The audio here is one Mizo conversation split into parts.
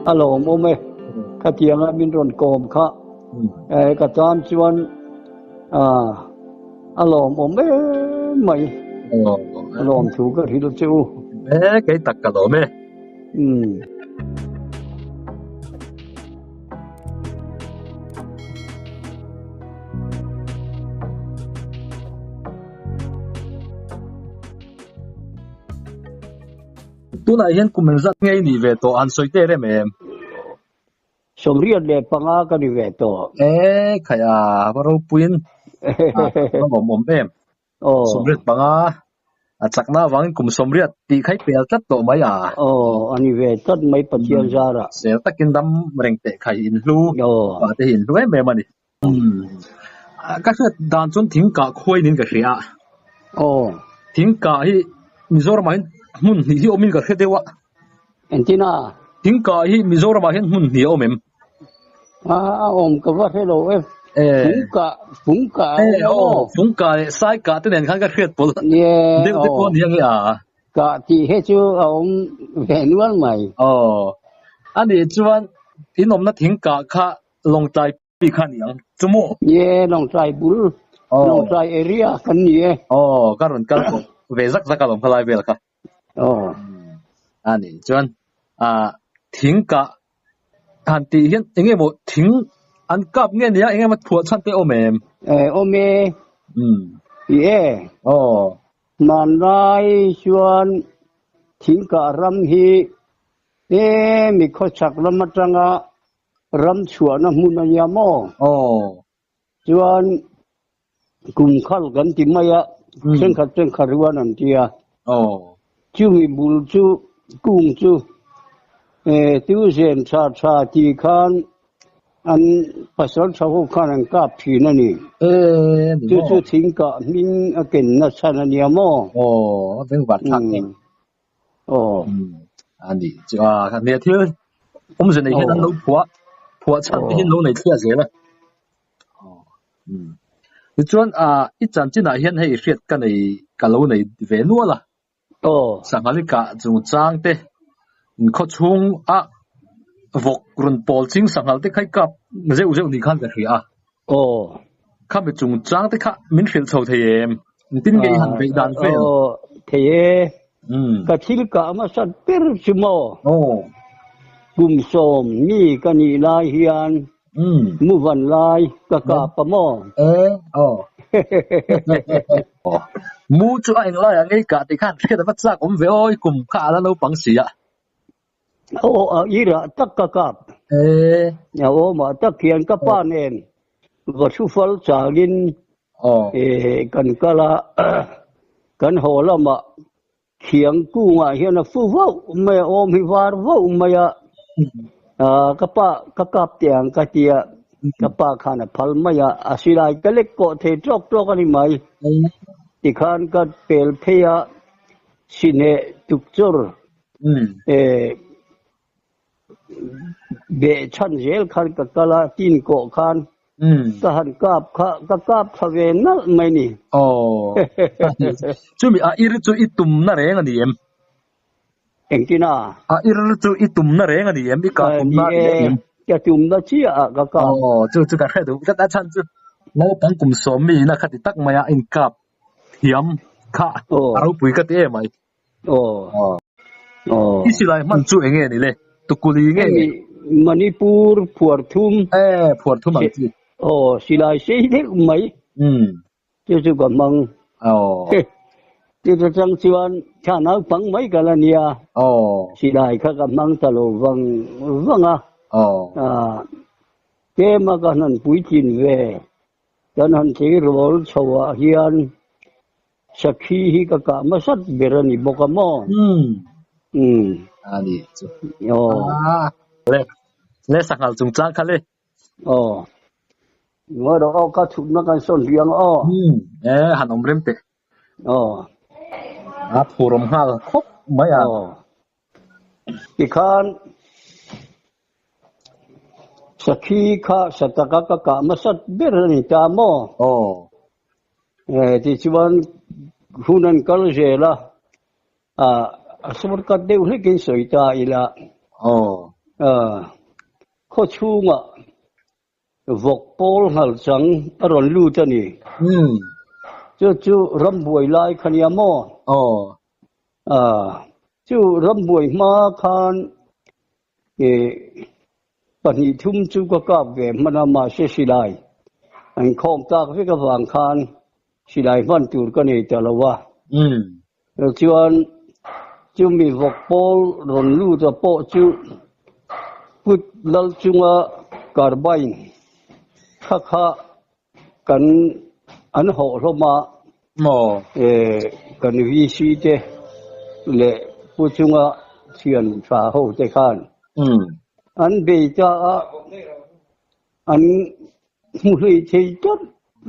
A lawmawm e. Khatianga min rawn kawm kha ka tan chuan a lawmawm em mai. A lawm thu ka hrilh che u. E kei tak ka lawm e. Tunah hian kum engzat nge i nih ve tawh han sawi teh rem em? 75 ka ni ve tawh. E khai a, va ropuiin a va lawmawm em. 85 a chakna avangin kum 80 tih kha i pel tlat tawh mai a. Aw, a ni ve tlat mai Pathian zarah. Sel takin dam reng teh khai inhlu, pa te hi inhlu em em a ni. Ka hriat dan chuan thing kah khuai niin ka hria a. Aw. Thing kah hi Mizoramah hian hmun hnih hi awmin ka hre deuh a. Engtin a? Thing kah hi Mizoramah hian hmun hnih a awm em? A awm ka va hre lo e. Fung kah, fung kah a awm aw. Fung kah leh sai kah te nen khan ka hriat pawlh deuh te pawh a ni ang e a. Kah tih hi chu a awm ve nual mai. Aw. Anih chuan in awmna thing kah kha Lawngtlai pi kha ni ang chu maw? Ni e, Lawngtlai bul, Lawngtlai area kan ni e. Aw, ka rawn kal tawh ve zak zak alawm khalai vel kha. Aw. A nih chuan ah thing kah han tih hian eng nge maw thing an kap nge nia eng nge maw thuah chhan te awm em? E, awm e. Umm. Ti e. Aw. Hmanlai chuan thing kah ram hi e mi khawchhak lam atanga Ram chhuahna hmun a nia maw? Aw. Chuan kum khal kan ti mai a, thenkhat thenkhat ruan an ti a. Aw. Chumi bul chu kung chu tu zen tha tha ti khan an pasal tha ho khan an kap thin a ni. E, ni Chu maw? chu thing kah hming a kenna chhan a nia maw? Aw, a bengvar thlak em. Aw. A ni chu a, nia thil awmze nei hian an lo phuah, phuah chhan te hi an lo nei thliah zel a. Tichuan i chanchinah hian hei hriat ka nei ka lo nei ve nual a. Aw. Sanghal i kah chungchang te khawchhung a vawk rawn pawl ching sanghal te kha i kap zeuh zeuh ni khan ka hria a. Aw. Khami chungchang te kha min hrilh chho thei em? Engtin nge i han beih dan vel? Aw, thei e. Ka thil kah hmasa ber chu maw? Aw. Kum 10 mi ka nih lai hian mu van lai ka kap a maw? E, aw. Mu chu a englaiah ngei kah tih khan hriat a va chak awm ve aw, i kum kha a la naupang si a. Aw a i rah tak ka kap. E. A awmah tak hian ka pa nen va thu fal changin kan kal a, kan haw lamah khiang kungah hian a fu vauh mai a, awm hi var vauh mai a, ka pa ka kap teh ang ka ti a, ka pa khan a phal mai a, a silai ka lek kawh thei tawk tawk a ni mai. Tikhan ka pel phei a, sineh tukchawr Beh chhan zel khan ka kal a, tin kawh khan ka han kap kha, ka kap thla ve nalh mai ni. Aw, chumi a ir chu i tumna reng a ni em? Engtin a? A ir chu i tumna reng a ni em? I kah tumna a ni em? Ka tumna chiah ah ka kap. Aw, chu chu ka hre duh tlat a chhan chu naupang kum 10 mi ina khati tak maia a inkap thiam kha a ropui ka ti em ai. Aw. Aw. I silai hman chu enge ni le? Tukuli nge? Hemi Manipur phuar thum. E, phuar thum ang chi. Aw, silai sei deuh mai. Um. Chu chu ka hmang. Aw. Chu chu chang chuan tha naupang mai ka la nia. Aw. Silai kha ka hmang ta lo vang vang a. Aw. Ah, tlema ka han puitlin ve. Kan han tleirawl chho ah hian Sakhi hi ka kah hmasat ber a ni bawk a maw? Umm. Umm. A ni chu. Aw. Ah. Le, le sanghal chungchang kha le. Aw. Ngawi rawh aw, ka chhutna kan sawn hlui ang aw. Umm. E, han awm rem teh. Aw. A phur awm nghal khawp mai a. Aw. Tikhan Sakhi kha sataka ka kah hmasat ber a ni ta maw? Aw. Tichuan hun an kal zel a, a shortcut deuh hlekin sawi ta ila. Aw. Khaw chhungah vawk pawl nghal chang a rawn lut a ni. Chu chu rambuai lai kha nia maw? Chu rambuai hma khan pahnih thum chu ka kap ve hman a, mahse silai an khawm tak vek avang khan silai hman tur ka nei ta lo a. Chuan chumi vawk pawl rawn lut a pawh chu put lal chunga carbine kha kha kan an hawh hlawm a, kan VC te leh pu chunga thian tha ho te khan an bei ta a, an hmu hlei thei tlat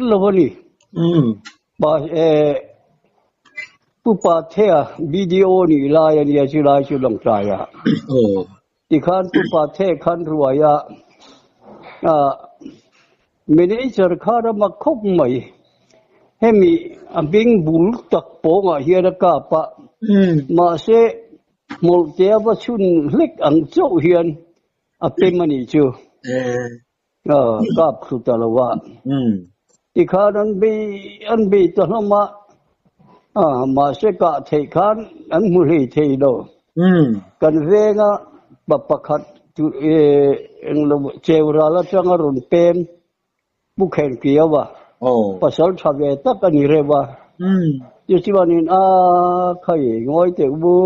lo a ni. Pu Pathea BDO nih lai a nia chu lai chu Lawngtlai ah. Tikhan Pu Pathea khan ruai a, manager kha rama khawp mai. Hemi a beng bul tak pawngah hian a kap a, mahse hmawlhtea va chhun hlek ang chauh hian A pem a nih chu. Kap thlu ta lo a. Tikhan an bei an bei ta hlawm a. Mahse kah theih khan an hmu hlei thei lo. Kan venga pa pakhat englo cheu ral atanga rawn pem Pu Khenkiau a. Pasal tha ve tak a ni reuh a. Tichuanin a khai ngawi teh u.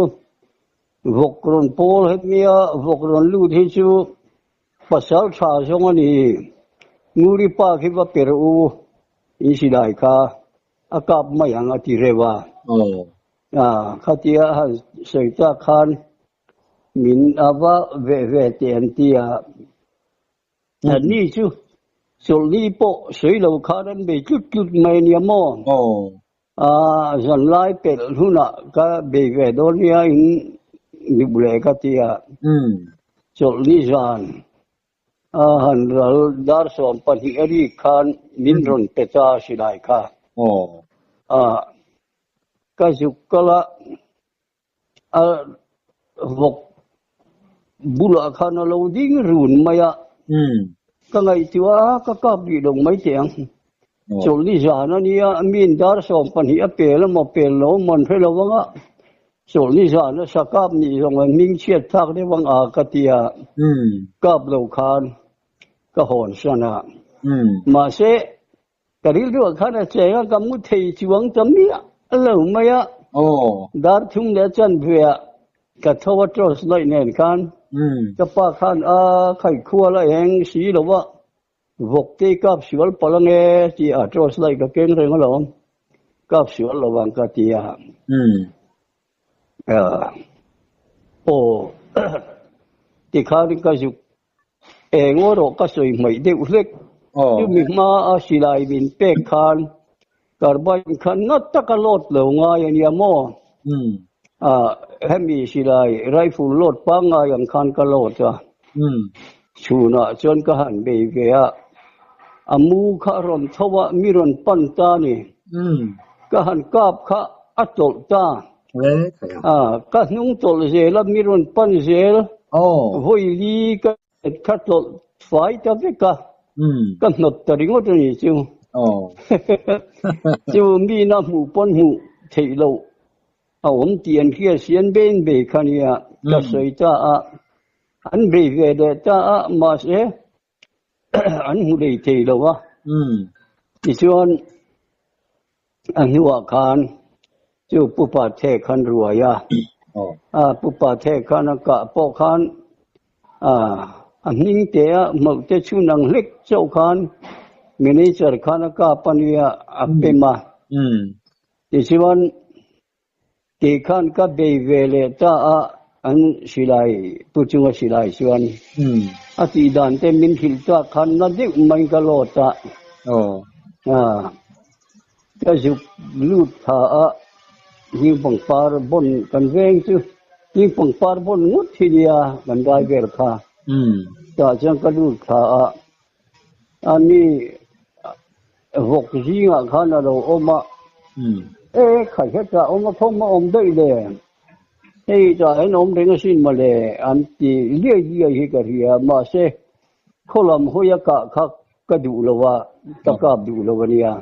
Vawk rawn pawl het nia, vawk rawn lut hi chu pasal tha zawng a ni. Nguri pa khi va per u, in silai kha a kap mai ang a ti reuh a. Khatia a han sawi tak khan min a va veh ve teh an ti a. Ni chu chawlhni pawh sawi lo khan an bei tlut tlut mai a nia maw? Zanlai pelh hunah ka bei ve dawn nia in duh leh ka ti a. Chawlhni zan a han ral dar 12 a rik khan min rawn pe ta silai kha. Ka zuk kal a, a vawk bulah khan a lo ding run mai a. Ka ngaihtuah a, ka kap rih lo mai teh ang. Chawlhni zan a nia, min dar 12 a pel emaw pel lo emaw an hre lo ang a. Chawlhni zan a sa kap nih zawng an hming chhiat thlak deuh ang a ka ti a, kap lo khan ka hawn san a. Mahse, Ka rilruah khan a cheng a, ka mu thei chuang ta miah lo mai a. Dar thum leh chanveah ka tho a torch light nen khan ka pa khan a khaikhual a eng si lo a, vawk te kap sual palh ange tih a torch light ka keng reng alawm, kap sual lo ang ka ti a. Aw tikhan ka zuk Eng erawh ka sawi hmaih deuh hlek. Chumi hma a silai min pek khan carbine khan ngat taka load lo ngai a nia maw? Hemi silai rifle load pangngai ang khan ka load a. Chhunah chuan ka han bei ve a, a mu kha a rawn tho a, mi rawn pan ta a ni. Ka han kap kha a tawlh ta. Ka hnung tawlh zel a, mi rawn pan zel. Vawi li ka kha tawlh fai ta vek a, ka hnawt ta ringawt a ni chu. Chu mina hmuh pawn hmuh theih loh a awm tih an hria si, an bei an bei kha nia ka sawi ta a, an bei ve leh ta a, mahse an hmu lei thei lo a. Tichuan a hnuah khan chu Pu Pathe khan ruai a, Pu Pathe khan a kah pawh khan a hming te a hmawlh te chhun ang hlek chauh khan manager khan a kap a nia a pem a. Tichuan Tih khan ka bei ve leh ta a, an silai pu chunga silai chuan a tih dan te min hrilh tak khan na deuh mai ka lawt a. Ka zuk lut tha a, hing pangpar bawn kan veng chu hing pangpar bawn ngawt hi nia kan rai vel kha. Tah chuan ka lut tha a, ani Vawk zingah khan a lo awm a, E, kha hetah awm a khawm a awm daih le. Hei tah hian awm reng asin mawle an ti liai liai hi ka hria mahse khaw lam hawi a kah kha ka duh lo a, ka kap duh lo a nia.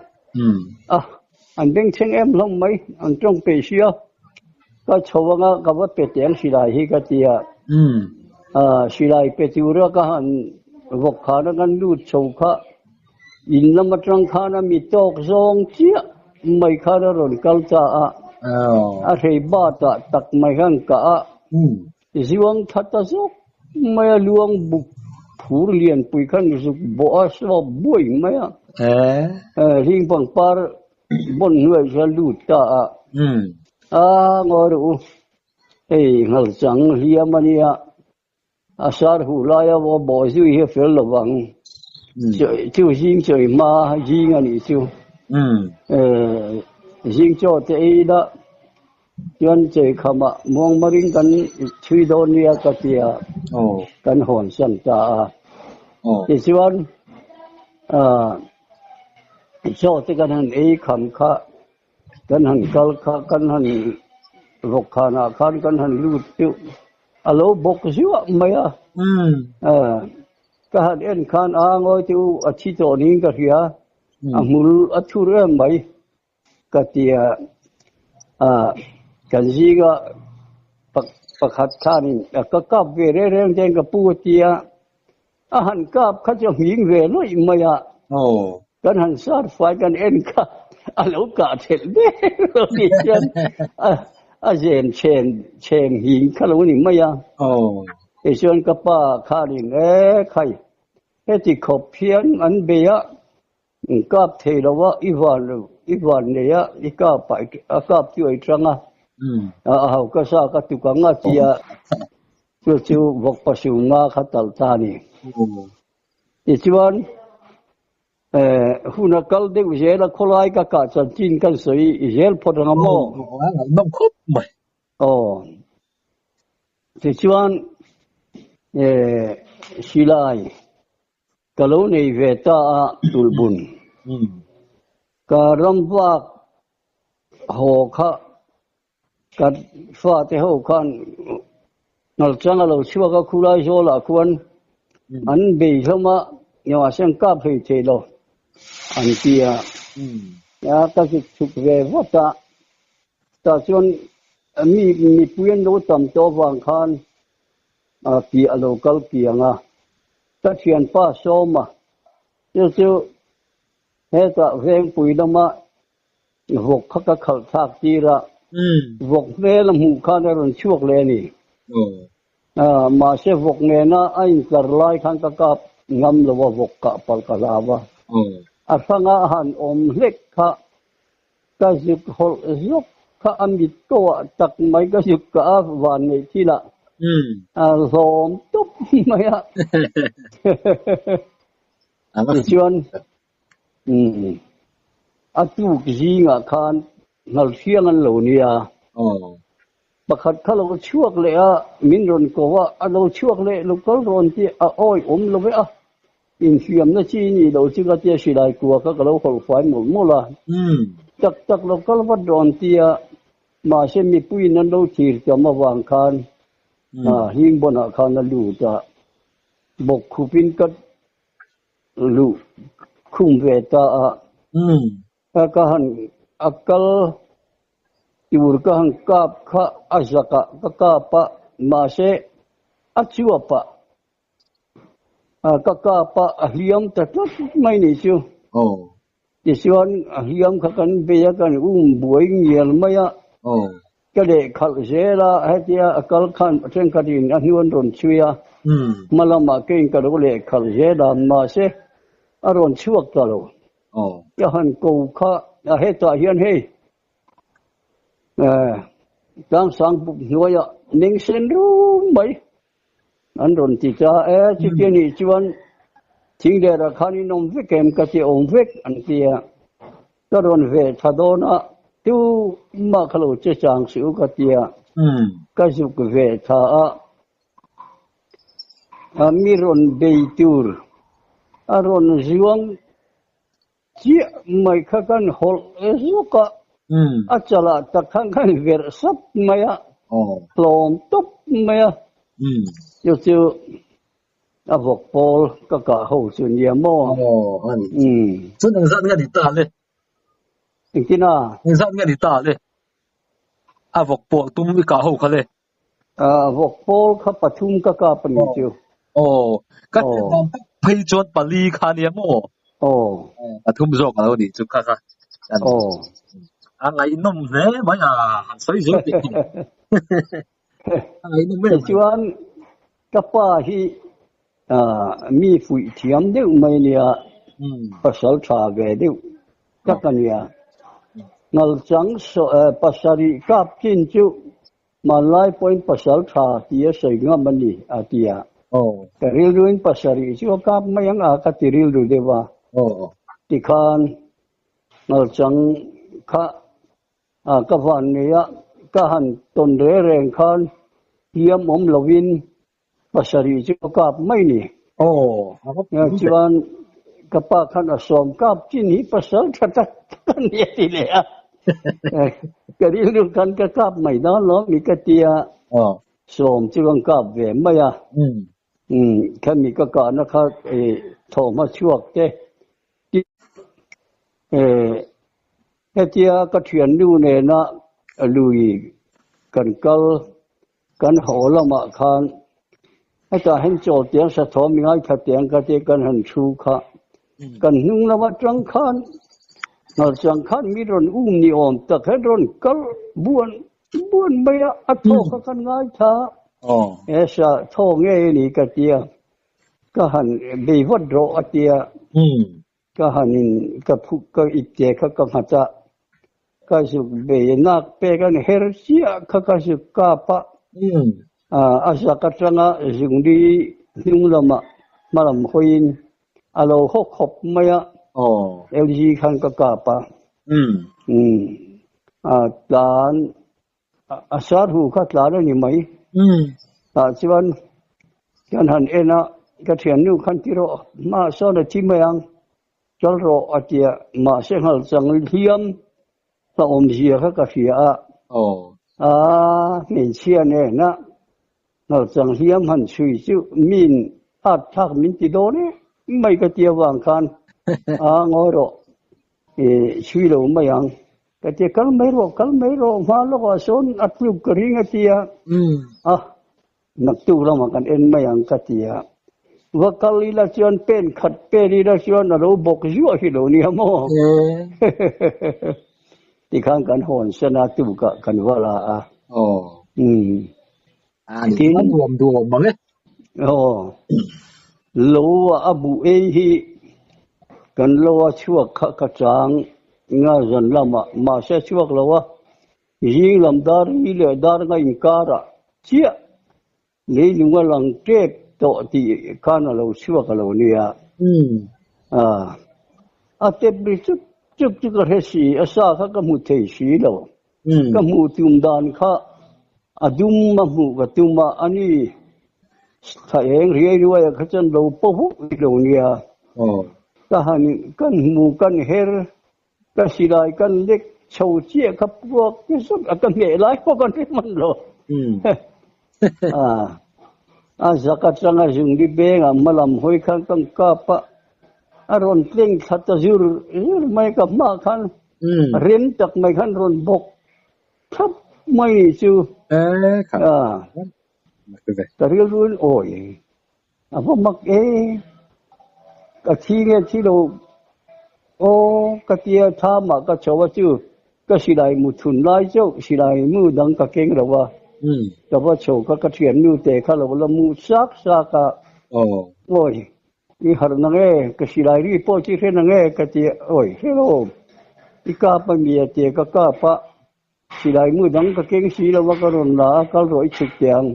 A, an bengchheng em hlawm mai, an tawng peih sia, ka chho anga ka va pe teng silai hi ka ti a. Silai pe tura ka han vawk khan a kan lut chho kha in lam atang khan a mi tawk zawng chiah mai khan a rawn kal ta a, a hrei bat ah tak mai khan kah a, Zuang tha ta zawk mai a, luang buk phur lianpui khan zuk bawh a sawp buai mai a, hling pangpar bawn hnuai chuan lut ta a, a ngawi rawh u, hei nghalchang hliam a nia, a sar huh laia vaw bawh zui hi a fel lo vang, chu zing chawi hma zing a nih chu, zing chaw te ei ila. Chuan Cheikhama muangmarin kan chhui dawn nia ka ti a, kan hawn san ta a. Tichuan chaw te kan han ei kham kha, kan han kal kha, kan han vawk khanah khan kan han lut chu a lo bawk zuah mai a. Ka han en khan a ngawi te u a thi tawh niin ka hria, a hmul a thur em mai. Ka ti a, kan zinga pakhat khanin ka kap ve reng reng ten ka pu a ti a, a han kap kha chu a hming ve lawih mai a, kan han sar fai kan en kha a lo kah thelh ber lo ni chuan a zem chhem chhem hing kha lo ni mai a, tichuan ka pa khanin e khai heti khawp hian an bei a, Kap thei lo a, i van lo, i van nei a, i kap ah a kap chu a i tang a, a ho ka sa ka tuk ang a tia chu chu vawk pasung nga kha talh ta a ni. Tichuan hun a kal deuh zel a, khawlai ka kah chanchin kan sawi zel phawt ang a maw? Ngaihnawm khawp mai. Aw. Tichuan silai Ka lo nei ve ta a tulbun. Ka ram vak haw kha ka fate ho khan ngalchang a lo chhuak a khulai zawlah khuan an bei hlawm a, mahse an kap hlei thei lo an ti a. Ka zuk chhuk ve vat a, tah chuan mi mipui an lo tam tawh avang khan tih a lo kal piang a. Ka thianpa Sawma chu chu hetah Vengpui lama vawk kha ka khalh thlak tir a, vawk hmel a hmuh khan a rawn chhuak leh a ni. Mahse vawk nena a intlar lai khan ka kap ngam lo a, vawk kah palh ka hlau a. A hranga a han awm hlek kha ka zuk hawlh zawk kha a mit ko ah tak mai ka zuk kah a van neih thil ah a hlawm tawp mai a. Tichuan a tuk zingah khan ngalhriang an lo nia. Pakhat kha lo chhuak leh a, min rawn ko a, a lo chhuak leh lo kal rawn tih a awi awm lo ve a, infiamna chi ni lo chu ka tia silai kua kha ka lo hawlh fai mawlh mawlh a, tak tak lo kal vat rawn tia, mahse mipuiin an lo thlir tam avang khan Hingbawnah khan a lut a, bawkkhupin ka luh khum ve ta a. Ka han a kal tur ka han kap kha a zakah ka kap a, mahse a chuap a ka kap a, a hliam ta tlat mai ni chu. Tichuan a hliam kha kan bei a, kan um buai ngial mai a, ka lehkhalh zel a, hetia a kal khan thenkhatin a hnu an rawn chhui a, hma lamah keiin ka lo lehkhalh zel a, mahse a rawn chhuak ta lo. Ka han ko kha a hetah hian hei tlangsang buk hnuaiah meng sen rum mai an rawn ti ta e chuti anih chuan thinglerah khan in awm vek em ka ti awm vek an ti a ka rawn ve tha dawn a tumah kha lo che chang suh u ka ti a ka zuk ve tha a. A mi rawn bei tur a rawn zuang chiah mai kha kan hawlh zawk a, a chalah tak khan kan verh sap mai a. Tlawm tawp mai a. Chu chu a vawk pawl ka kah ho chu nia maw? Aw, a ni. Chuan engzat nge ni ta le? Engtin a? Engzat nge ni ta le? A vawk pawl tum i kah ho kha le? A vawk pawl kha pathum ka kap a ni chu. Aw, ka hriat dan tak phei chuan pali kha nia maw? Aw. Pathum zawk a lo nih chu kha kha. Aw. A ngaihnawm hle mai a, han sawi zel teh ang. A ngaihnawm em mai. Tichuan ka pa hi mi fuih thiam deuh mai nia, pasal tha ve deuh tak a nia. Ngalchang pasarih kap chin chu Hmanlai pawhin pasal tha ti a sawi ngam a ni, a ti a. Ka rilruin pasarih chu a kap mai ang a, ka ti rilru deuh a. Tikhan ngalchang kha ka van nei a, ka han tawn reng reng khan hliam awm lovin Pasarih chu ka kap mai ni. Chuan ka pa khan a sawm kap chin hi pasal tha tak tak a ni a ti leh a. Ka rilru khan ka kap mai dawn lo mi ka ti a. Sawm chu kan kap ve mai a. Khami ka kahna kha thawhhma chhuak te hetia ka thiannu nena lui kan kal Kan haw lamah khan hetah hian chaw tiang sathawm i ngaithla tiang ka tia kan han thu kha. Kan hnung lam atang khan ngalchang khan mi rawn um ni awm tak hian rawn kal buan buan mai a, a thaw kha kan ngaithla a. He sa thaw ngei a ni ka tia, ka han bei vat rawh a tia. Ka han in ka phu ka ip te kha ka nghat a, ka zuk bei nak pek an her chiah kha ka zuk kap a, a zak atanga zungli hnung lamah hmalam hawiin a lo haw khawp mai a, LG khan ka kap a, tlan A sar hu kha tlan a ni mai. Tah chuan kan han en a, ka thiannu khan ti rawh, hmaah sawn a thi mai ang, kal rawh a ti a, mahse nghal chang hliam ka awmzia kha ka hria a. A hmeichhia nena nghal chang hliam han chhui chu min at thlak min ti dawn em mai ka ti avang khan a ngawi rawh. I chhui lo mai ang. Ka ti a, kal mai rawh, kal mai rawh, hma lawkah sawn a tluk ka ring a ti a. A, naktuk lamah kan en mai ang ka ti a. Va kal ila chuan pen khat pen ila chuan a lo bawk zuah hi lo nia maw? Tikhan kan hawn san a, tukah kan va la a. Tin, nuam duh awm mang e. Aw, lo a a buh ei hi kan lo a chhuak kha ka chang nga zan lamah mahse chhuak lo a, zing lam dar ri leh dar nga inkarah chiah leilung a lang tep tawh tih khan a lo chhuak a lo nia. A tep ri chup chup chu ka hre si, a sa kha ka hmu thei si lo. Ka hmuh tum dan kha a dum a hmuh ka tum a, a ni thla eng riai riai ah kha chuan lo paw huk rih lo nia. Ka han kan hmu kan her ka silai kan lek chho chiah kha puak te zawk a ka hmeh lai pawh kan hre hman lo. A zak atanga zungli bengah hmalam hawi khan kan kap a, a rawn tleng thla ta zur zur mai ka hma khan Rem tak mai khan rawn bawk thlap mai ni chu. Ka rilruin awi a va mak e, ka thi nge thi lo aw ka tia thamah ka chho a chu ka silai mu thun lai chauh silai mu dang ka keng lo a, ka va chho kha ka thiannu te kha lo la mu sak sak a, awi. I harh na nge, ka silai ri pawh chu hre na nge ka ti a, awi hre lo, i kap a mi a ti a, ka kap a, silai mu dang ka keng si lo a, ka rawn la a, kal rawh i chhuk teh ang,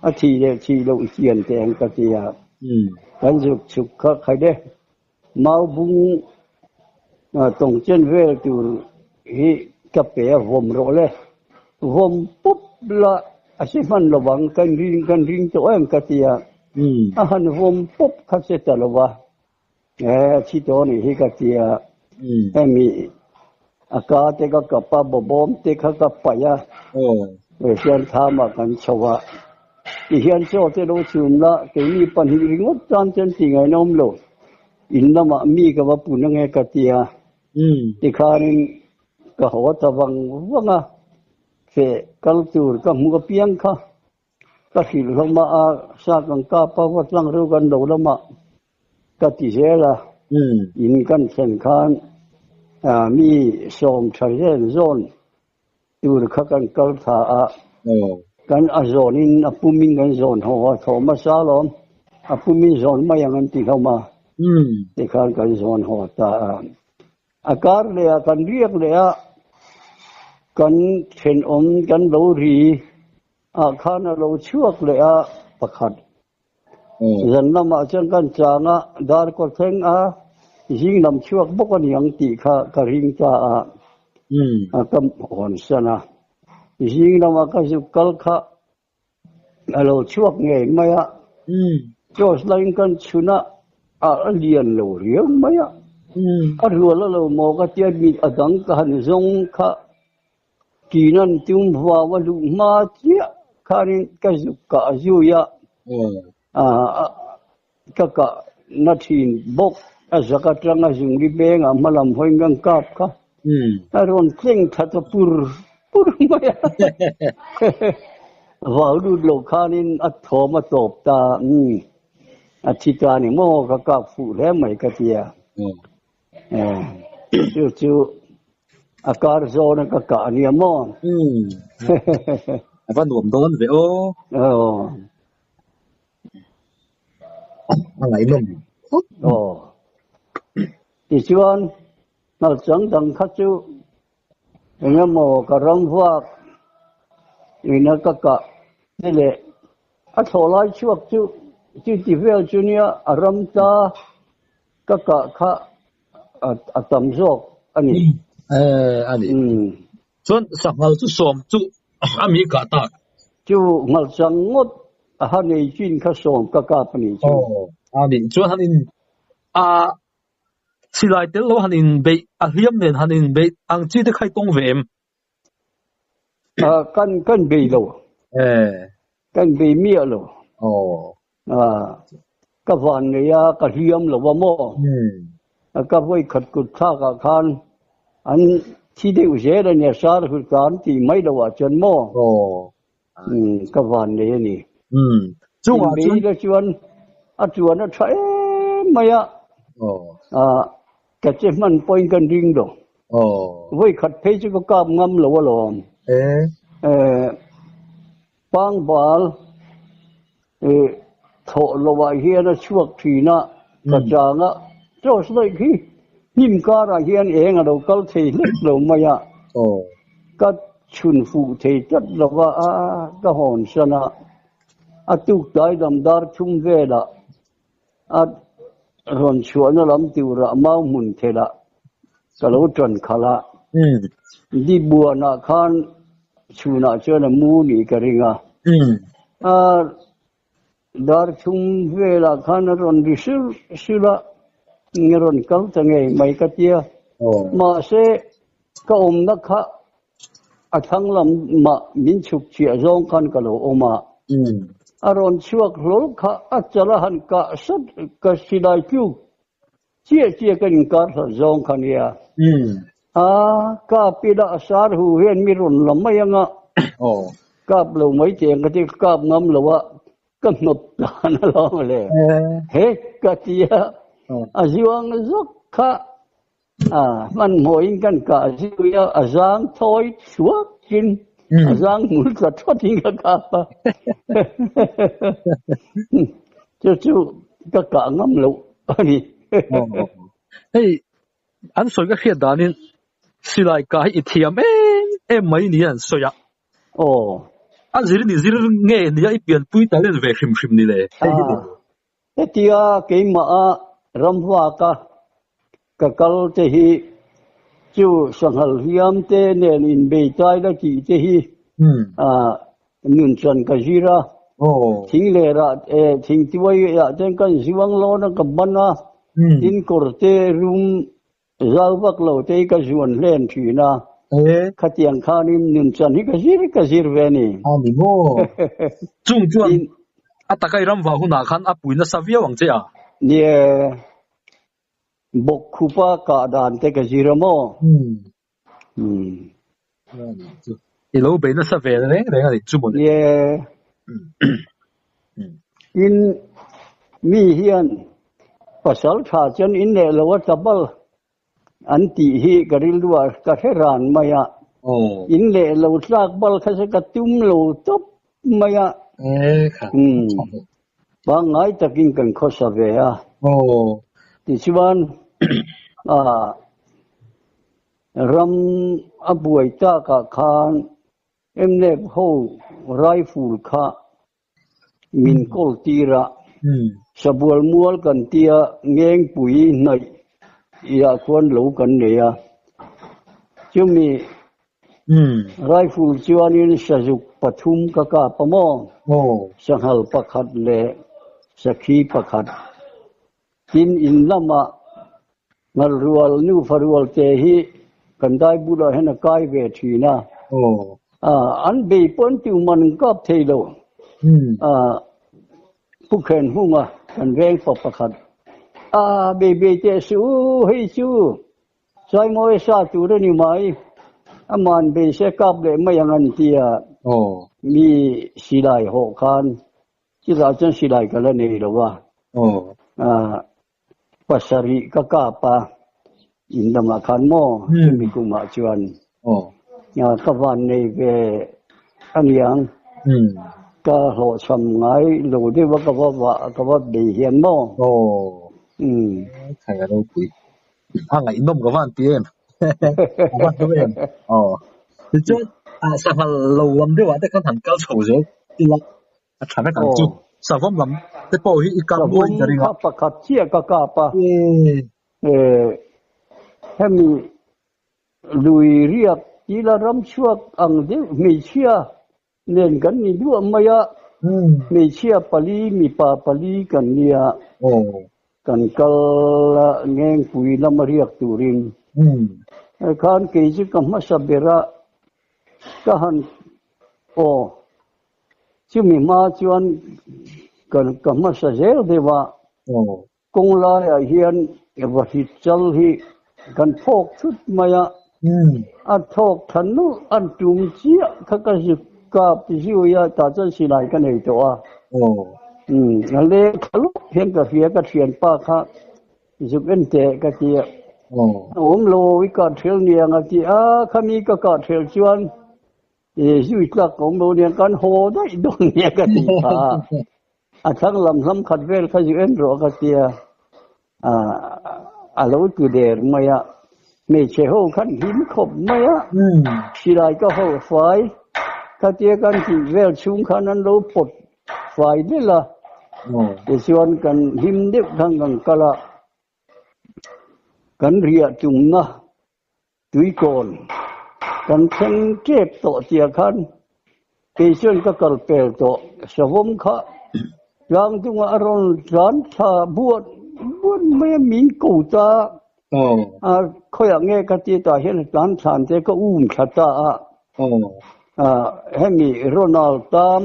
a thih leh thih loh i chian teh ang ka ti a, kan zuk chhuk kha khaih e, mau bung tawng chen vel tur hi ka pe a, vawm rawh le, vawm pup la a si hman lo vang, kan ring kan ring tawh em ka ti a. A han vawm pawp kha che ta lo va, e a thi tawh anih hi ka ti a, hemi a ka te ka kap a, bawbawm te kha ka paih a, Hian thamah kan chho a, tihian chaw te lo chhum la, keini pahnih ringawt tan chuan ti ngaihna awm lo, in lamah mi ka va pun ange ka ti a, tikhanin ka haw ta vang vang a, feh kal tur ka hmuh apiang kha ka hrilh hlawm a, a sa kan kap a, va tlang reuh kan lo lamah ka ti zel a, in kan thlen khan mi sawm tha zen zawn Tur kha kan kal tha a, kan a zawnin a pumin kan zawn haw a, thaw hmasa alawm, a pumin zawn mai ang an ti hlawm a, tikhan kan zawn haw ta a. A kar leh ah kan riak leh a, kan thenawm kan lo ri ah khan a lo chhuak leh a pakhat. Zan lamah chuan kan chang a, dar kaw thleng a, zing lam chhuak bawk a ni ang tih kha ka ring ta a, ka hawn san a. Zing lamah ka zuk kal kha a lo chhuak ngei mai a, torch laiin kan chhun a, a lian lo riau mai a, a rual a lo maw ka tia mit a dang ka han zawng kha Kinan tum vau a luh hma chiah khanin ka zuk kah zui a, ka kah na thin bawk. A zak atanga zungri bengah hma lam hawiin kan kap kha a rawn tleng that a pur pur mai a. Vau lut loh khanin a thawm a tawp ta, a thi ta ni maw ka kap fuh hle mai ka ti a. Chu chu a kar zawn a ka kah a nia maw? A va nuam dawn ve aw. Aw. A ngaihnawm khawp. Aw. Tichuan hngalchang dang kha chu engemaw ka ram vak ina ka kah te leh a thlawh lai chhuak chu chuti vel chu nia a ram ta Ka kah kha a tam zawk a ni. Eh, a ni. Chuan sanghal chu sawm chu a mi kah tak. Chu nghal chang ngawt a ha nei chin kha sawm ka kap a ni chu. Aw, a ni. Chuan han in a silai tel lo han in beih a hliam nen han in beih ang chi te kha i tawng ve em? Kan kan bei lo. Kan bei miah lo. Ka van nei a, ka hliam lo a maw? Ka vawi khat kut thlak ah khan an thi deuh zel a nia, sar hul ka an tih mai lo ah chuan maw? Ka van nei a ni. Inbei la chuan a tuan a tha em mai a. Ka che hman pawhin kan ring lo. Vawi khat phei chu ka kap ngam lo alawm. Pangbal thawh lovah hian a chhuak thin a, ka chang a, torch light hi hnim karah hian eng a lo kal thei hlek lo mai a, ka chhun fuh thei tlat lo va, ka hawn san a, a tuk tlai lam dar thum velah A rawn chhuahna lam turah mau hmun thelah ka lo tan khalh a, Dibuanah khan chhunah chuan a mu nih ka ring a, a dar thum velah khan a rawn ri sil sil a, a rawn kal ta ngei mai ka tia, mahse ka awmna kha A thlang lamah min chhuk chhiah zawng khan ka lo awm a, a rawn chhuak hlawl kha a chal a han kah sat ka silai tluk chiah chiah ka inkar hlat zawng kha nia. A kap ila a sar hu hian mi rawn la mai anga kap lo mai teh ang ka ti ka kap ngam lo a, ka hnawt tan alawm le. He ka ti a, a zuang zawk kha A hmanhmawhin kan kah zui a, a zang thawi thuakin a zang hmul tla thawtin ka kap a. Chu chu ka kah ngam loh a ni. Hei an sawi ka hriat danin silai kah hi i thiam em em mai ni an sawi a. Aw. A zir ni zir nge nia i pianpui talent ve hrim hrim ni le. Hetia keimah a ramvaka ka kal te hi chu sanghal hliam te nen inbei tai la tih te hi nunchan ka zir a, thing lerah thing tuaiah ten kan zuang lawn a ka ban a, tin kawr te rum zau vak lo te hi ka zuan hlen thin a. Khatiang khanin nunchan hi ka zir ka zir ve a ni. A ni maw? Chung chuan a taka i ramva hunah khan a pui nasa viau ang che a? Nia, bawkkhupa kah dan te ka zir a maw? I lo bei nasa ve reng reng a nih chu mawle. Nia, tin mi hian pasal tha chuan inneih lo a tla bal. An tih hi ka rilruah ka hre ran mai a, in leh lo tlak bal kha chu ka tum lo tawp mai a. Pangngai takin kan khawsa ve a. Tichuan, ram a buai takah khan mnf ho rifle kha Min kawl tir a, Sabual mual kan tia Ngengpui hnaih iah khuan lo kan nei a. Chumi rifle chuanin sazuk pathum ka kap a maw? Sanghal pakhat leh sakhi pakhat. Tin, in lamah Ngalrual nufa rual te hi kan dai bulah hian a kai ve thin a. An bei pawh an tiu man an kap thei lo. Pu Khen Hunga kan veng pa pakhat a bei bei teh suh u, hei chu Saimawi sa tur a ni mai, aman bei se kap leh mai ang an ti a. Mi silai hawh khan chutah chuan silai ka la nei lo a. Pasarih ka kap a, in lamah khan maw chumi kumah chuan ka van nei ve aniang, ka hlawhchham ngai lo deuh a ka va vah ka va bei hian maw. Khai a ropui. A ngaihnawm ka van ti em. Ka van hlu em. Aw. Tichuan sanghal lo lam deuhah te khan han kal chho zel ila. A tha vek ang chu. Savawm lam te pawh hi i kap nuai ka ring a. Savawm kha pakhat chiah ka kap a. Hemi lui riak tila ram chhuak ang deuh hmeichhia nen kan ni duah mai a. Hmeichhia pali mipa pali kan nia. Kan kal a Ngengpui lama riak turin. Khan kei chu ka hmasa ber a ka han aw. Chumi hma chuan ka hmasa zel deuh a, kawng laiah hian vahrit chal hi kan thawk thut mai a, a thawk tha nulh an tum chiah kha ka zuk kap zui a, tah chuan silai ka nei tawh a. A leng tha lawk hian ka hria ka thianpa kha zuk en teh ka ti a, a awm lo i kah thel niang a ti a, khami ka kah thel chuan Zui tlak ka awm lo nia, kan haw daih dawn nia ka ti kha. A thlang lam hlam khat vel kha zu en rawh ka tia. A lo tu der mai a. Hmeichhe ho khan him khawp mai a. Silai ka ho fai kha tia kan tih vel chhung khan an lo pawt fai del a. Tichuan kan him deuh khan kan kal a. Kan riah tumna Tuikawn kan thleng tep tawh tia khan kei chuan ka kal pel tawh. Savawm kha tlang chungah a rawn tlan thla buat buat mai a, min ko ta a, khawiah nge ka ti tah hian a tlan thlan te ka um thla ta a, hemi Ronald tan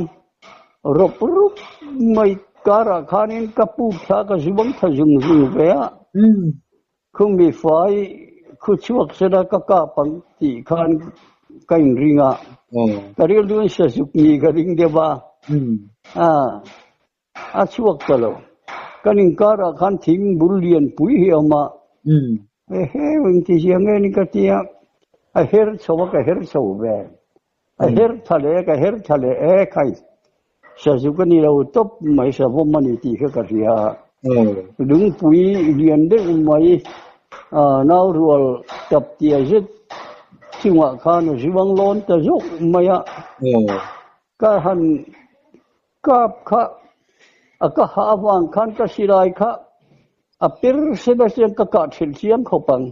rawp rup mai karah khanin ka puk thla ka zuang thla zung zung ve a. Khumi fai khu chhuak sela ka kap ang tih khan ka inring a, ka rilru in sazuk ni ka ring deuh a, a chhuak ta lo. Kan inkarah khan thing bul lian pui hi a awm a, ehe engti zia nge ni ka ti a, a her chho a ka her chho ve, a her tha leh ka her tha leh e khai. Sazuk a ni lo tawp mai, savawm a ni tih kha ka hria a. Lungpui lian deuh mai nau rual tap tia zet chungah khan a zuang lawn ta zawk mai a. Ka han kap kha a ka hah avang khan ka silai kha a per sela chuan ka kah thelh chiang khawp ang.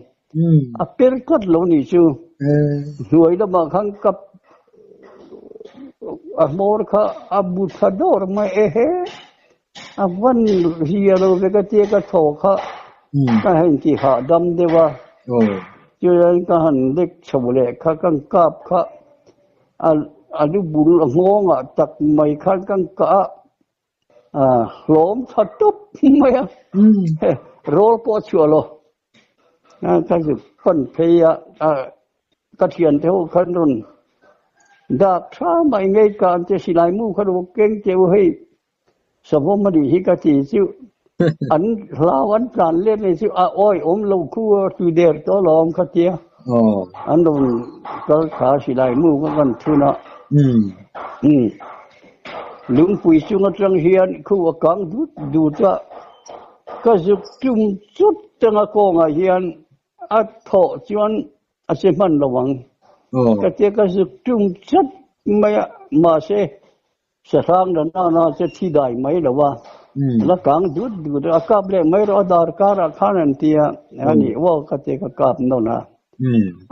A per tlat lo nih chu. Hnuai lamah khan ka a hmawr kha a bu thla dawr mai e he. A van hria lo ve ka tia ka thaw kha ka han ti hahdam deuh a. Chuan ka han lek chho leh kha kan kap kha a a lu bul a nghawngah tak mai khan kan kah a, a hlawm tha tawp mai a, rawl pawh a chhuah lo. Ka zuk pan phei a, ka thiante ho khan rawn dak tha mai ngei ka an che silai mu kha lo keng teuh hei. Savawm a nih hi ka ti chu an hlau an tlan let leh chu a awi awm lo khu a tui der tawh alawm kha tia an rawn kal thla silai mu ka kan thun a lungpui chung atang hian khu a kang dut dut a ka zuk tum chut tanga kawngah hian a thawh chuan a che hman lo ang ka tia ka zuk tum chut mai a mahse Sahrang la nana che thi dai mai lo a, la kang dut dut a, a kap leh mai rawh a dar karah khan an ti a, a nih uau ka ti ka kap nawn a.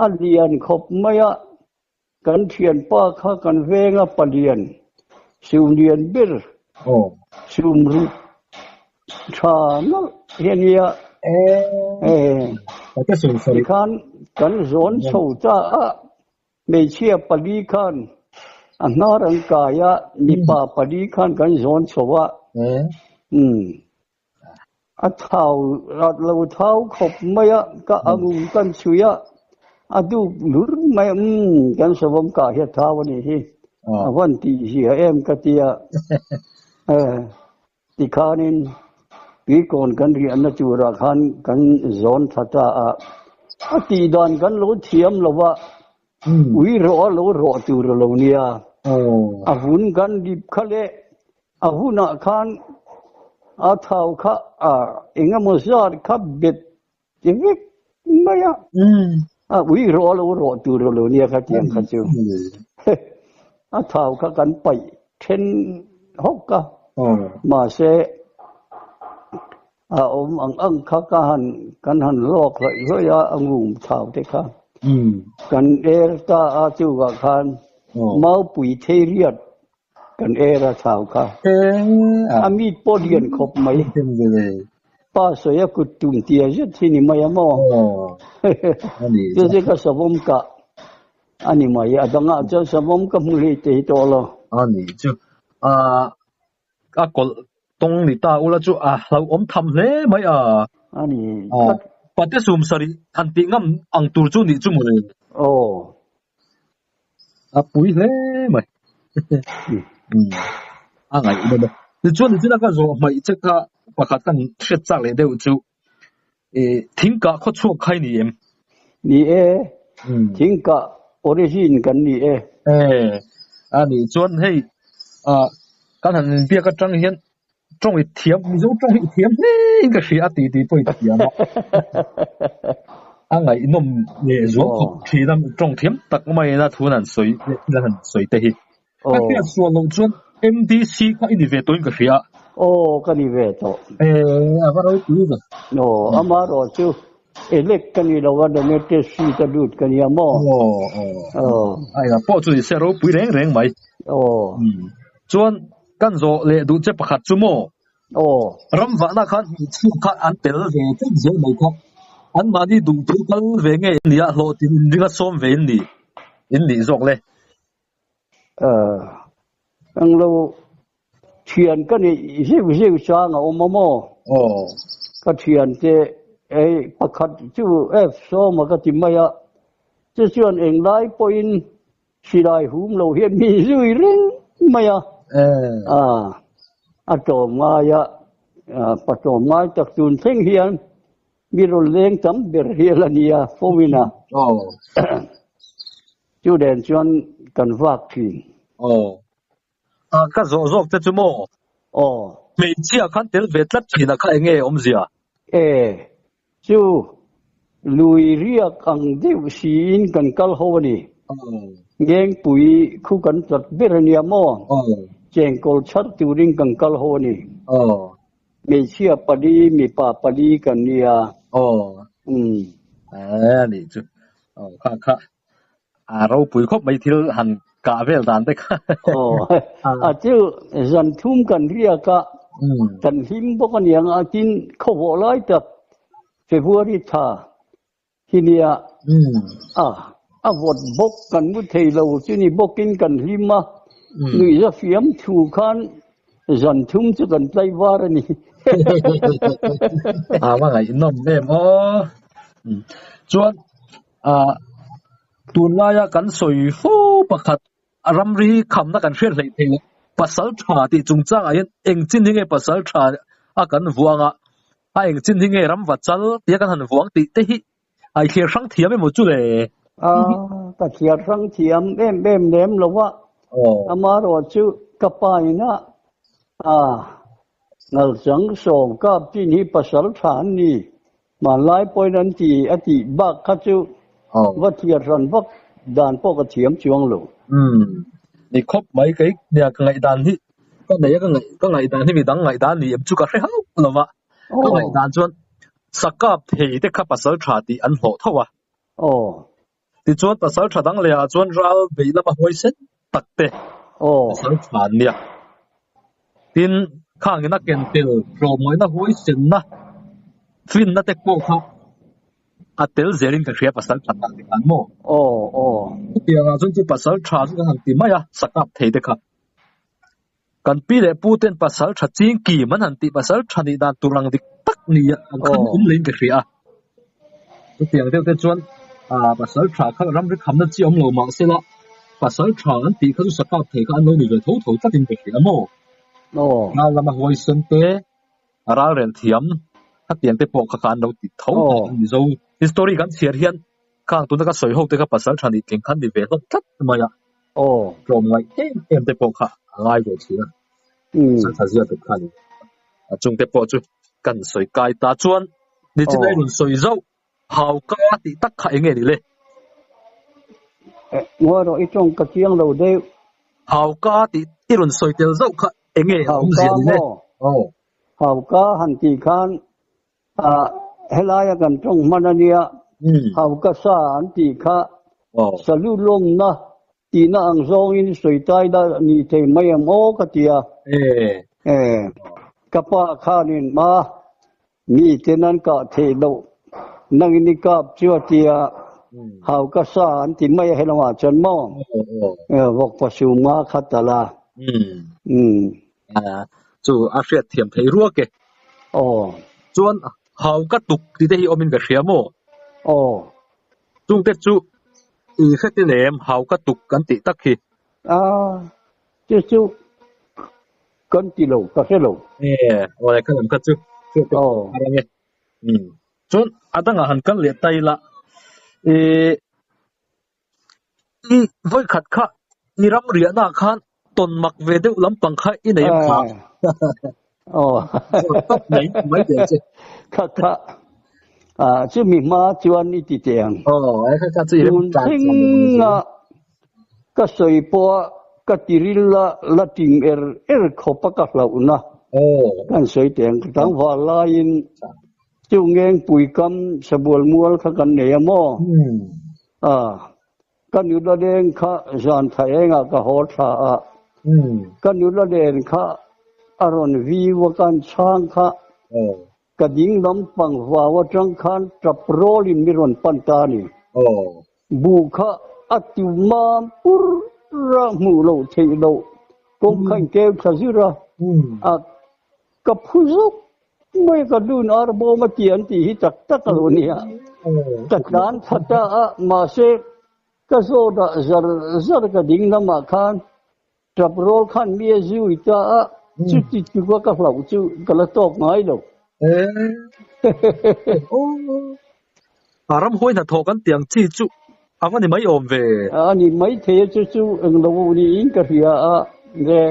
A lian khawp mai a, kan thianpa kha kan veng a palian sum lian ber sum ruk tha nalh hi a nia. Tikhan kan zawn chho ta a. Hmeichhia pali khan a hnar an kai a, mipa pali khan kan zawn chho a. Umm. A thau rat lo thau khawp mai a, ka angum kan chhui a, a duk lur mai a, umm kan savawm kah hi a thau a nih hi, a van tih zia em ka ti a. Tikhanin tuikawn kan riahna turah khan kan zawn tha ta a, a tih dan kan lo thiam lo va, ui rawh a lo rawh tur a lo nia. A vun kan dip kha leh a hunah khan a thau kha a eng emaw zat kha bet ti vek mai a, a ui rawh a lo rawh tur a lo nia kha tiang kha chu a thau kha kan paih then hawk a, mahse a awm ang ang kha ka han kan han lawk hlawih hlawih a, a ngum thau te kha kan er ta a chuvah khan maupui thei riat Kan er a thau kha. A mit pawh lian khawp mai. Pa sawi a kut tum tia zet hi ni mai a maw? Chu chu ka savawm kah a ni mai. A dangah chuan savawm ka hmu hlei te hi tawh lo. A ni chu. A kawlh tawng ni ta ula chu a hlauhawm tham hle mai a. A ni. Pate sum sarih han tih ngam ang tur chu nih chu mawle. Aw. A pui hle mai. A ngaih deuh a. Tichuan nichina ka zawh hmaih che kha pakhat kan hriat chak leh deuh chu thingkah khaw chhuak kha i ni em? Ni e, thingkah origin kan ni e. E, a nih chuan hei kan han inbiak atang hian tawng i thiam, Mizo tawng hi i thiam hle in ka hria a ti tih pawh i thiam a. A ngaihnawm leh zual khawp thin a, tawng thiam tak maiin a thu an sawi leh thil an han sawi te hi. Ka hriat sual loh chuan MDC kha i ni ve tawhin ka hria a. Aw, ka ni ve tawh. E, a va ropui ve. Aw, amaherawh chu elect ka ni lo a, nominated seat a lut ka nia maw? Aw, aw. Aw. A engah pawh chu ni se ropui reng reng mai. Aw. Chuan Kan zawh leh duh che pakhat chu maw? Aw. Ram vahna khan hmuhchhuak kha an tel ve tlat zel mai kha. An mahni duh thu kal ve nge in nia hlawhtlin inringa sawm ve in ni in nih zawk le? Aw. Englo thian ka neih zeuh zeuh chang a awm a maw? Aw. Ka thiante ei pakhat chu F sawma ka ti mai a, chu chuan englai pawhin Silai hum lo hian mi zui reng mai a, a tlawm ngai a, pa tlawm ngai tak tun thleng hian mi rawn leng tam ber hial a nia phone a, chu nen chuan kan vak thin. Aw, ka zawh zawk te chu maw? Aw. Hmeichhia khan tel ve tlat thin a kha eng nge awmzia? E, Chu lui riak ang deuh siin kan kal ho a ni. Ngengpui khu kan tlat ber a nia maw? Chengkawl chhar turin kan kal ho a ni. Hmeichhia pali, mipa pali kan nia. Umm. A nih chu. Kha kha a ropui khawp mai thil han kah vel dan te kha. Aw, a chu zan thum kan riak a, kan hlim bawk a niang a, tin khawvawh lai tak February tha hi nia A, a vawt bawk kan mu thei lo chu ni bawkin kan hlim a, nuihza fiam thu khan zan thum chu kan tlaivar a ni. A va ngaihnawm em aw. Chuan tunlaia kan sawi fo pakhat A ramri khamna kan hriat hleih theih loh pasal tha tih chungchangah hian eng chin hi nge pasal tha a kan vuang a, a eng chin hi nge ramva chal tia kan han vuang tih te hi a i thliar hrang thiam emaw chu le? A, ka thliar hrang thiam em em lem lo a, amaherawh chu ka pa ina a ngalchang sawm kap chin hi pasal tha an ni, Hmanlai pawhin an ti a tih bak kha chu va thliar hran vak dan pawh ka thiam chuang lo. Umm ni khawp mai kei nia ka ngaihdan hi ka nei a ka ngaih ka ngaihdan hi midang ngaihdan ni em chu ka hre hauh lo va ka ngaihdan chuan sakap thei te kha pasal tha tih an hlawh tho a. Tichuan pasal tha dang leh ah chuan ral beih lama huaisen tak te pasal tha an nia. Tin, khangin a ken tel tlawmngawihna huaisenna finna te pawh kha a tel zelin ka hria pasal tha tak te khan maw? Chutiang ah chuan chu pasal tha chu kan han ti mai a, sakap thei te kha. Kan pi leh pu ten pasal tha ching kim an han tih pasal tha nih dan tur ang dik tak ni ang khan awm leiin ka hria a. Chutiang deuh te chuan pasal tha kha ramri khamna chi awm lo mah sela pasal tha an tih kha chu sakap thei kha an lo ni ve tho tho tlatin ka hria maw? Ral lama huaisen te ralrel thiam khatiang te pawh kha kha an lo ti tho tlat a Mizo history kan chhiar hian Khang tuna ka sawi ho te kha pasal tha nih tling khan ni ve hlawm tlat mai a. Tlawm ngaih em em te pawh kha a ngai ve thin a. Pasal tha zia bet kha a ni. A chung te pawh chu kan sawi kai ta chuan nichin a i rawn sawi zauh hau ka tih tak kha enge ni le? Ngawi rawh i tawng ka chiang lo deuh. Hau ka tih i rawn sawi tel zauh kha enge a awmzia ni le? Hau ka han tih khan Helaia kan tawng hman a nia, Hauka sa an tih kha salu lawmna tihna ang zawngin sawi tai la ni thei mai ang aw ka ti a. Ka pa khanin ma miten an kah theih loh nangin i kap chu a ti a, Hauka sa an ti mai a helamah chuan maw vawkpa suma kha tal a. Chu a hriat thiam thei ruak e. Aw. Chuan hau ka tuk tih te hi awmin ka hria maw? Aw. Chungte chu i hre ti lem hau ka tuk kan tih tak hi. A, chu chu kan ti lo, ka hre lo. E, aw le ka lam kha chu chu pawh a rang e. Umm. Chuan a dangah han kal leh ta ila, e. I vawikhat kha i ram riahna ah khan tawn mak ve deuh lampang kha i nei em kha? Zawt tawp mai mai teh ang che. Kha kha chumi hma chuan i ti teh ang. Tun thlenga ka sawi pawha ka tiril a la ting er er khawp a ka hlauhna kan sawi teh ang. Tlangval laiin Chu Ngengpui kam sabual mual kha kan nei a maw? A, ka nula leng kha zan tha engah ka haw thla a, ka nula len kha a rawn viu a kan chhang kha ka ding lampang vau atang khan tap rawlin mi rawn pan ta a ni. Buh kha a tu mam pur a hmuh loh theih loh kawng kha inkeu thla zir a, a ka phu zawk Mai ka dun ar bawm a ti an tih hi tak tak a lo nia. Ka tlan tha ta a, mahse ka zawt ah zar zar ka ding lamah khan tap rawl khan mi a zui ta a, chuti tluk a ka hlauh chu ka la tawk ngai lo. A ramhuai hnathawh kan tih ang chi chu a va ni mai awm ve. A ni mai thei a, chu chu englo niin ka hria a, nge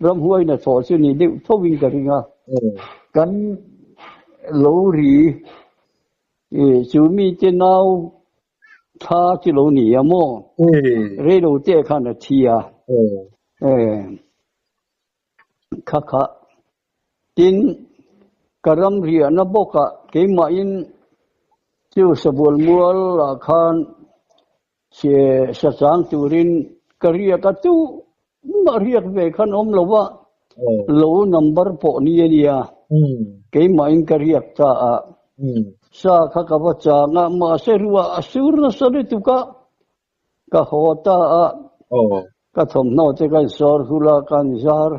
ramhuai hnathawh chu ni deuh tho in ka ring a. Kan lo ri chu mite nau thla chu lo ni a maw? Reilo te khan a thi a. Kha kha. Tin, ka ram riahna bawkah keimahin chu sabual mual ah khan sa chang turin ka riak a, tu mah riak ve khan awm lo va, lo number pawh ni a nia, keimahin ka riak ta a. Sa kha ka va chang a, mahse ruah a sur nasa lutuk a, ka haw ta a, ka thawmhnaw te kan sawr hul a, kan zar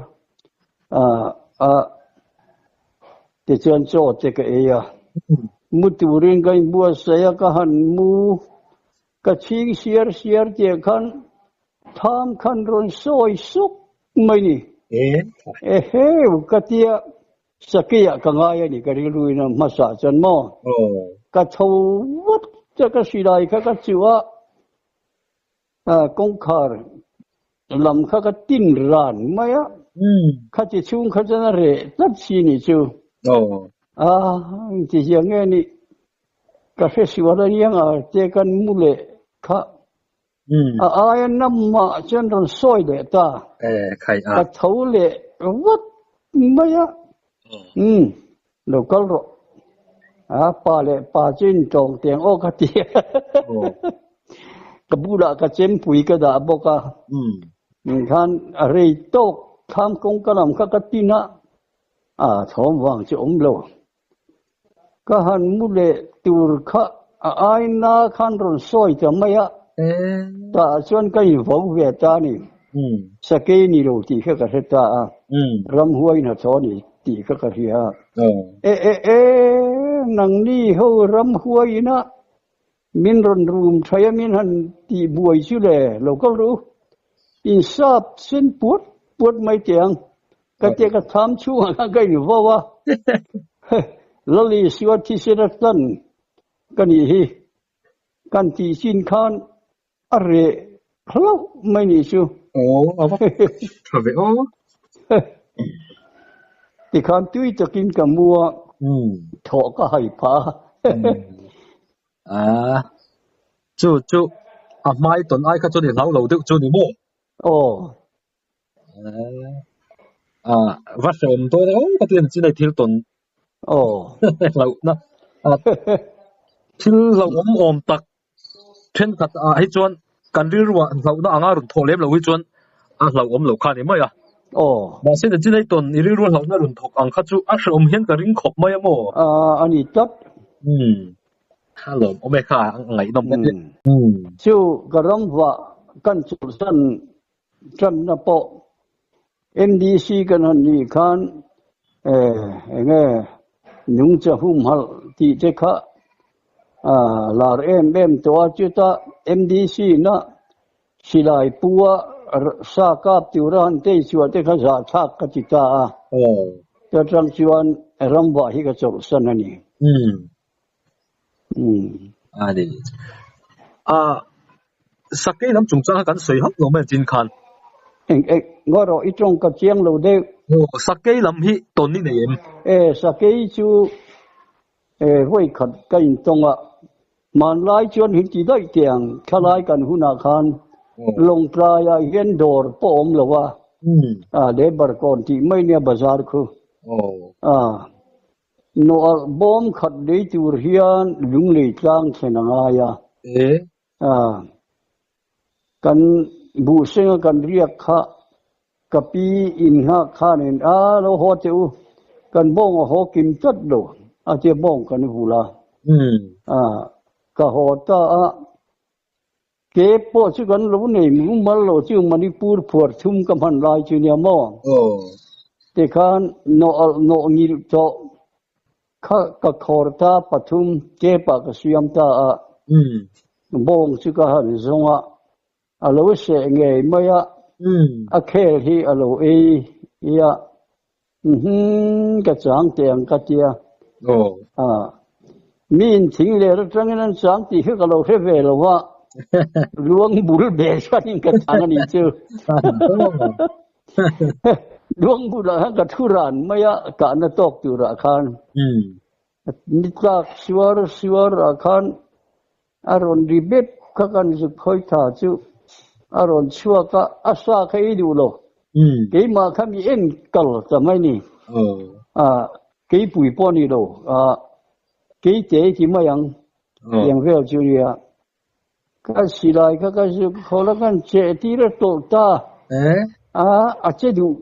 a, tichuan chaw te ka ei a. Mu turin ka inbuatsaih a, ka han mu, ka chhing siar siar tih khan Tham khan rawn sawi suk mai ni. Eheu ka tia Sakiah ka ngai a ni ka rilruin a hmasa chuan maw? Ka tho vat a ka silai kha ka chuh a, kawngkhar lam kha ka tin ran mai a, khati chhung kha chuan a reh tlat si ni chu. A inti zia nge ni ka hre sual a niang a te kan mu leh kha. A aia namah chuan rawn sawi leh ta. Ka tho leh vat mai a. Umm, lo kal rawh. A pa leh pa chu intawng teng aw ka ti a. Ka bulah ka chempui ka dah bawk a. Khan a rei tawk thlam kawngka lam kha ka tin a, a thawm vang chu awm lo. Ka han mu leh tur kha a aina khan rawn sawi ta mai a, tah chuan ka invo ve ta a ni. Sakei ni lo tih kha ka hre ta a, ramhuai hnathawh a ni tih kha ka hria a. E e e, nangni ho ramhuai ina min rawn rum thaih a min han tih buai chu le, lo kal rawh u, insap sen puat puat mai teh ang. Ka tia ka tham chhungah khan ka invo a, Lali Sua thisen a tlan ka nih hi kan tih chin khan a reh hlauh mai nih chu. Aw, a va tha ve aw. Tikhan tui takin ka mu a, thawh ka hai phah a. A, chu chu a hmai tawn ai kha chuan i hlau lo deuh chu ni maw? Aw. A va hrehawm dawn e ka ti a ni chin hei thil tawn aw hlauhna thil hlauhawm awm tak thenkhat ah hi chuan kan rilruah hlauhna anga rawn thawh lem loh hi chuan a hlauhawm loh kha a ni mai a aw mahse ni chin hei tawn i rilrua hlauhna rawn thawk ang kha chu a hrehawm hian ka ring khawp mai a maw a a ni tlat umm a lawmawm e kha a ngaihnawm chu ka ramvah kan chawlhsan Tanna pawh MDC kan han nih khan enge nungcha humhalh tih te kha lar em em tawh a, chuta MDC na silai pua sa kap tura han tei chhuah te kha zahthlak ka ti ta a, ta tang chuan ramvah hi ka chawlhsan a ni. A ni. A sakei lam chungchang kha kan sawi hauh lo mai chin khan. Eng eng ngaw rawh i tawng ka chiang lo deuh. Aw sakei lam hi tawn i nei em? E sakei chu e vawi khat ka intawng a, hmanlai chuan hin ti daih teh ang, thlalai kan hunah khan Lawngtlaiah hian dawr pawh a awm lo a, a labour kawn tih mai nia bazar khu. A Nawh bawm khat lei tur hian lunglei tlang thlen a ngai a. A, kan buhsenga kan riak kha ka pi innghak khanin a lo haw teh u, kan bawng a haw kim tlat lo a tia bawng kan vul a. A, ka haw ta a, ke pawh chu kan lo nei mumal lo chu Manipur phuar thum ka hman lai chu nia maw? Tikhan nawh alh nawh ngilh tawh kha ka khawr ta pathum kepah ka siam ta a, bawng chu ka han zawng a, a lo seh ngei mai a, a khel hi a lo ei a, Uhmm ka chang teh ang ka tia. A mi in thing ler atangin an chang tih hi ka lo hre ve lo a, luang bul ve chuanin ka chang a nih chu. Luang bulah khan ka thu ran mai a, kahna tawk turah khan. Ni tlak suar suar ah khan a rawn ri bep kha kan zuk khawi tha chu a rawn chhuak a, a sa kha ei duh lo. Keimah kha mi en kal ta mai ni. Keipui pawh a ni lo, keite ti mai ang tiang vel chu nia. Ka silai kha ka zuk khawl a kan cheh tir a tawlh ta a, a che duh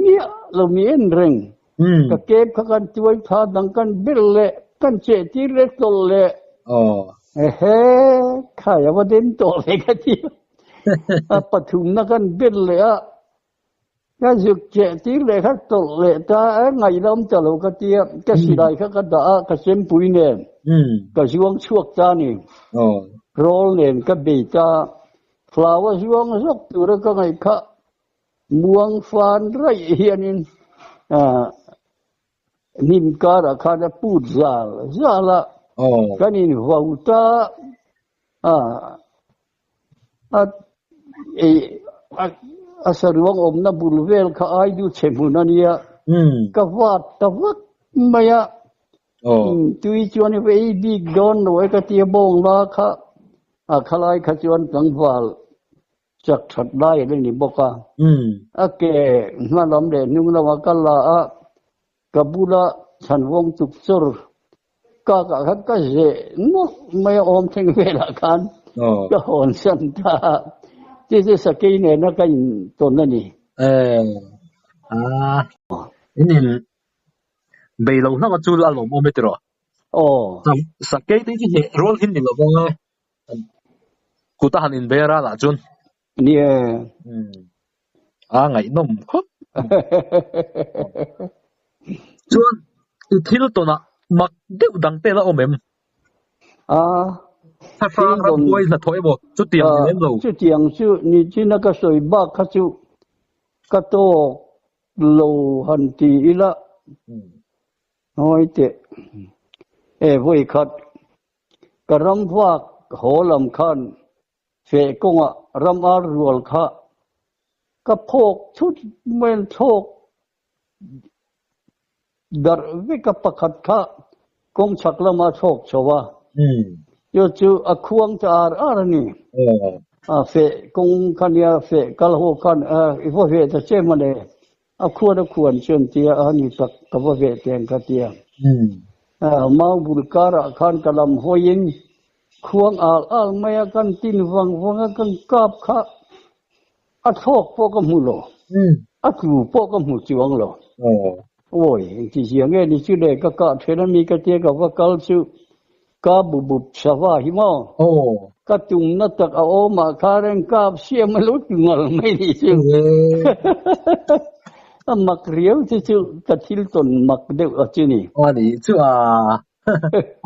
miah lo mi en reng. Ka kep kha kan tuai tha dang kan belh leh. Kan cheh tir leh tawlh leh. Aw. Ehe, khai a va den tawh ve ka ti a. A pathumna kan bel leh a, ka zuk cheh tir leh kha tawlh leh ta a, ngaihna awm ta lo ka ti a, ka silai kha ka dah a, ka chempui nen ka zuang chhuak ta a ni. Rawl nen ka bei ta a, hlau a zuang zawk tura ka ngaih kha muang fan raih hianin Hnim karah khan a put zal zal a, kan in vau ta a, a saruang awmna bul vel kha aidu chhe hmun a nia, ka vat ta vak mai a, tui chuan i va ei bik dawn lo e ka tia bawng la kha, a khalai kha chuan tlangval Chak that lai a la ni bawk a. A ke hma lam leh hnung lamah ka la a, ka bula chhanvawng tuk chawr kakah khan ka zeh nawlh mai a, awm thleng velah khan ka hawn san ta a, chu chu sakei nena ka intawn a ni. Aaa, in in bei lo hlauh a chu a lawmawm e tiraw? Aw. Sakei te hi chu hneh rual hi ni lo vang a. Kut a han inbe ral ah chuan. Ni e. A ngaihnawm khawp. Chuan i thil tawnah mak deuh dang te la awm em? A. Thlahrang ramhuai hnathawh emaw chutiang ni lem lo. Chutiang chu ni chin a ka sawi bak kha chu ka tawk lo han ti ila. Ngawi teh. E vawi khat Ka ram vak haw lam khan feh kawngah ram ar rual kha ka phawk thut mai an thlawk darh vek a pakhat kha kawng chhak lama thlawk chho a, chu chu a khuang ta ar ar a ni. A feh kawng kha nia feh kal ho khan i va ve ta che mawle A khuan a khuan chuan tia a ni tak ka va ve teng ka tia. Mau bul karah khan ka lam hawiin khuang al al mai a kan tin vang vang a kan kap kha a thlawk pawh ka hmu lo, a tlu pawh ka hmu chuang lo. Awi engti zia nge ni chu le ka kah then a mi ka tia ka va kal chu ka bu bup sava hi maw? Ka tumna tak a awm ah kha reng kap siam a lo ti ngal mai ni chu. A mak riau chu chu ka thil tawn mak deuh a chu ni. A ni chu a,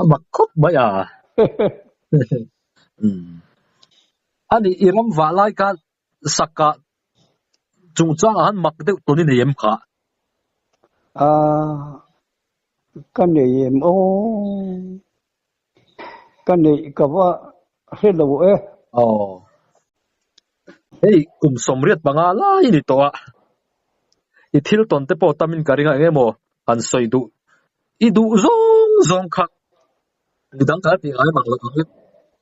a mak khawp mai a. A ni i ram vah lai khan saka chungchangah han mak deuh tawn i nei em kha? A, ka nei em aw. Ka neih ka va hre lo e. Aw. Hei kum 85 lai ni tawh a. I thil tawn te pawh tamin ka ring a eng emaw han sawi duh. I duh zawng zawng kha midang kan ti ngai mak loh angin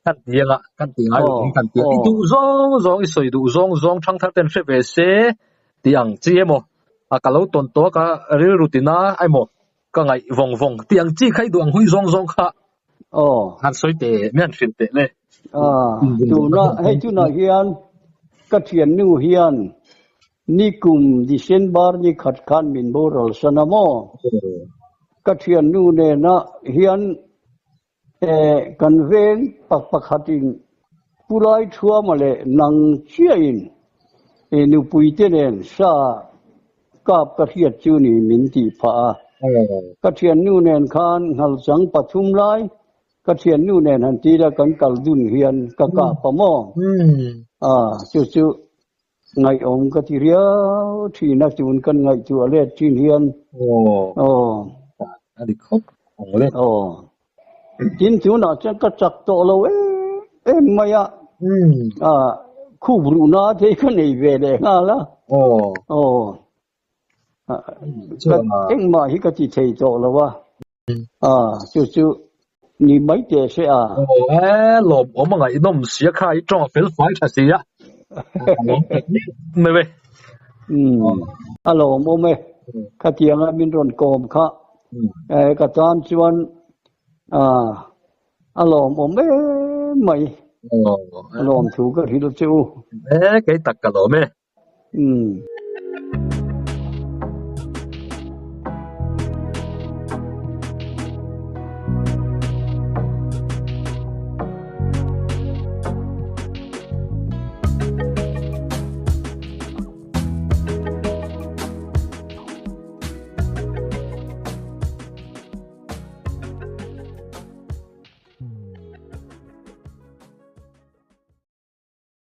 kan ti anga kan ti ngai loh angin kan ti a. I duh zawng zawng i sawi duh zawng zawng thangthar ten hre ve se tih ang chi emaw a ka lo tawn tawh a ka rilru tina emaw Ka ngaih vawng vawng tih ang chi kha i duh ang hui zawng zawng kha han sawi teh mi han hrilh teh le. Tuna hei tunah hian ka thiannu hian nikum December ni khat khan min boral san a maw? Ka thiannu nena hian kan veng pakhatin Pu Laithuama leh nang chiahin nupuite nen sa kap ka hriat chu ni min tih phah a. Ka thiannu nen khan nghalchang pathum lai ka thiannu nen han ti la kan kal dun hian ka kap a maw? Chu chu ngaihawm ka ti riau thin a tun kan ngaihtuah let thin hian aw a dik khawp ang le aw tin tunah chuan ka chak tawh lo em em mai a a khup ruhna te ka nei ve leh nghal a aw aw engmah hi ka ti thei tawh lo a A, chu chu ni mai teh se a. Aw e, lawm awm a ngaihnawm sia kha i tawng a fel fai tha sia. Lawm tak mai ve. Umm, a lawm awm e. Khatianga min rawn kawm kha ka tan chuan a lawm awm em mai. A lawm thu ka hrilh che u. E, kei tak ka lawm e. Umm.